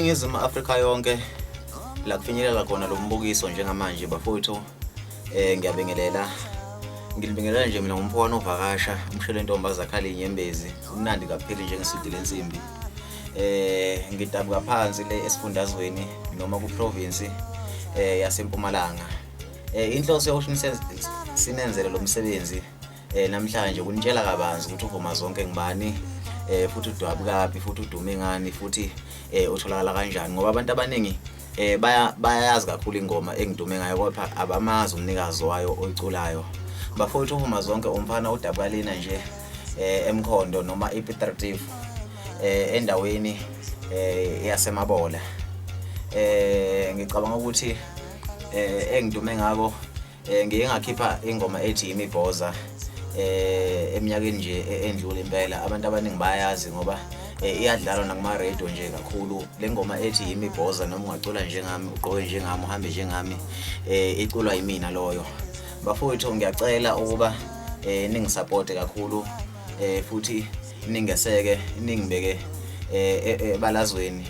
INingizimu Afrika yonke la kufinyelela khona lo mbukiso njengamanje bafowethu, ngiyabingelela. Ngilibingelela nje mina ngumfowano ovakasha, umshele ntombi azakhala inyembezi, umnandi kapheli njengeswidi lensimbi. Ngidabuka phansi le esifundazweni noma ku province yaseMpumalanga. Inhloso yokuthi sinenzele lo msebenzi namhlanje kunitshela kabanzi ukuthi uvuma zonke ngibani, futhi udwabukaphi, futhi udume ngani, futhi utholakala kanjani, ngoba abantu abaningi bayayazi kakhulu ingoma engidume ngayo kodwa abamazi umnikazi wayo oyiculayo. Bafowethu, uvuma zonke umfana udabuka lena nje eMkhondo noma iPiet Retief, endaweni yaseMabola. Ngicabanga ukuthi engidume ngako, ngike ngakhipha ingoma ethi Imibhoza eminyakeni nje endlule impela. Abantu abaningi bayazi ngoba iyadlalwa nakuma radio nje kakhulu le ngoma ethi Imibhoza. Noma ungacula njengami, ugqoke njengami, uhambe njengami, iculwa yimina loyo. Bafowethu, ngiyacela ukuba ningisupporte kakhulu, futhi ningeseke, ningibeke ebalazweni.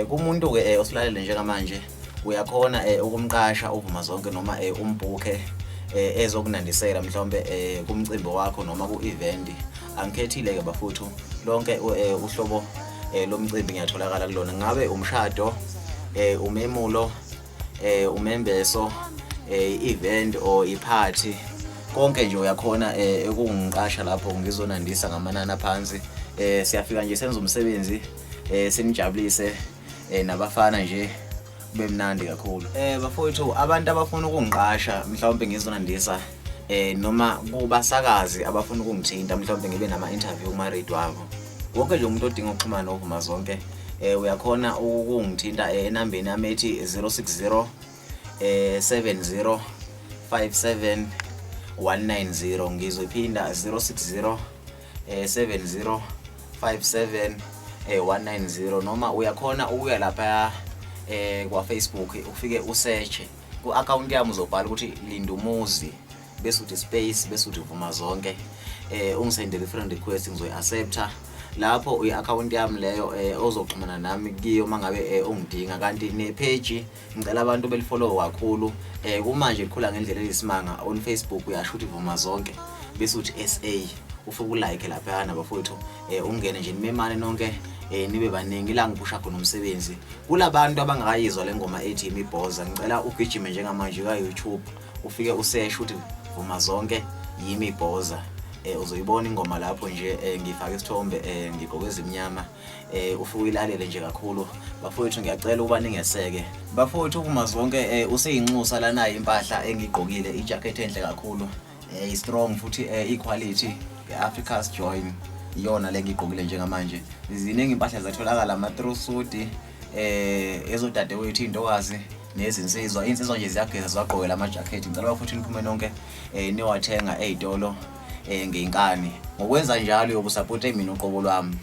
Kumuntu ke osilalele njengamanje, uyakhona ukumqasha uvuma zonke noma umbhukhe ezokunandisela mhlawumbe kumcimbi wakho noma ku-event. Angikhethile ke bafuthu, lonke uhlobo lomcimbi ngiyatholakala kulona, ngabe umshado, umemulo, umembeso, i-event or i-party, konke nje uyakhona ukungiqasha lapho ngizonandisa ngamanani aphansi. Siyafika nje senze umsebenzi, sinijabulise nabafana nje, kube mnandi kakhulu. Bafowethu, abantu abafuna ukungiqasha mhlawumbe ngizonandisa, noma kubasakazi abafuna ukungithinta mhlawumbe ngibe nama interview kuma radio abo, wonke nje umuntu odinga ukuxhumana novuma zonke uyakhona ukungithinta enambeni yami ethi 060 70 57 190. Ngizoyiphinda, 060 70 57 190. Noma uyakhona ukuya lapha kwa Facebook, ufike usearch ku account yami, uzobhala ukuthi Lindumuzi, bese uthi space, bese uthi vuma zonke, ungisendele friend request, ngizoyi-accepta lapho. I-account yami leyo ozoxhumana nami kiyo mangabe ungidinga. Kanti ne-page ngicela abantu belifollow kakhulu, kumanje likhula ngendlela eyisimanga on Facebook. Uyasho ukuthi vuma zonke, bese uthi SA, ufike ulike laphayana bafowethu, ungene nje nimemane nonke, nibe baningi la ngiphusha khona umsebenzi. Kulabantu abangakayizwa le ngoma ethi Imibhoza, ngicela ugijime njengamanje ka YouTube, ufike useshe uthi vuma zonke yimibhoza, uzoyibona ingoma lapho nje. Ngifake isithombe, ngigqoke ezimnyama, ufike uyilalele nje kakhulu. Bafowethu, ngiyacela ukuba ningeseke. Bafowethu, uvuma zonke useyinxusa lana. Impahla engigqokile, ijacket enhle kakhulu, i-strong futhi i-quality, i-Africa's Join iyona le ngigqokile njengamanje. Ziningi impahla zatholakala, ama-through ezodadewethu, iy'ntokazi nezinsizwa. Iy'nsizwa nje ziyageza, ziwagqokela amajakhethi. Ngicela futhi niphume nonke niwathenga ey'tolo ngenkani. Ngokwenza njalo uyobe usupporte mina uqobo lwami.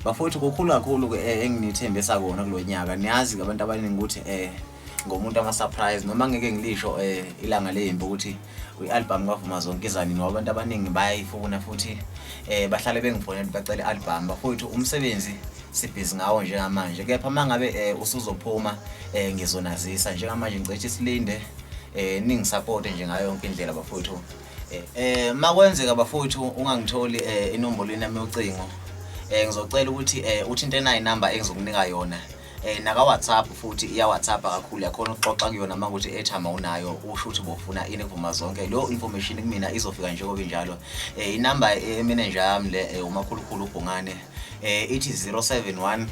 Bafowethu, kukhulu kakhulu enginithembisa kona kulo nyaka. Niyazi abantu abaningi ukuthi ngomuntu ama-surprise, noma ngeke ngilisho ilanga lempi ukuthi i-album kavuma zonke izani, ngoba abantu abaningi bayayifuna futhi bahlale bengifonela bacela i-album. Bafowethu, umsebenzi sibhizi ngawo njengamanje, kepha uma ngabe usuzophuma ngizonazisa. Njengamanje ngicela silinde, ningisupporte nje ngayo yonke indlela bafowethu. Makwenzeka bafowethu ungangitholi enombolweni yami yocingo, ngizocela ukuthi uthinte nayi inamba engizokunika yona, naka WhatsApp futhi iya WhatsApp kakhulu, yakhona ukuxoxa kuyona. Makuthi airtime unayo, usho ukuthi bofuna ini kuvuma zonke, lo information kumina izofika njengoba injalo. Inamba emanager yami le, umakhulukhulu uBhungane, ithi 071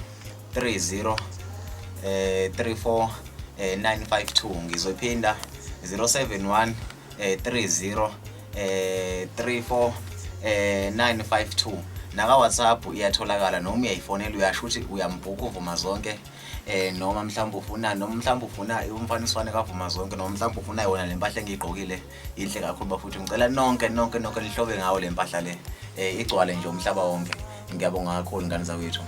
30 34 952. Ngizophinda, 071 30 34 952. Naka WhatsApp iyatholakala, noma uyayifonela, uyasho ukuthi uyambhuka uvuma zonke, noma mhlawumbe ufuna, noma mhlawumbe ufuna umfaniswano kavuma zonke, noma mhlawumbe ufuna yona le mpahla engiyigqokile. Inhle kakhulu bafuthu, ngicela nonke nonke nonke nihlobe ngawo le mpahla le, igcwale nje umhlaba wonke. Ngiyabonga kakhulu, ngane zakwethu.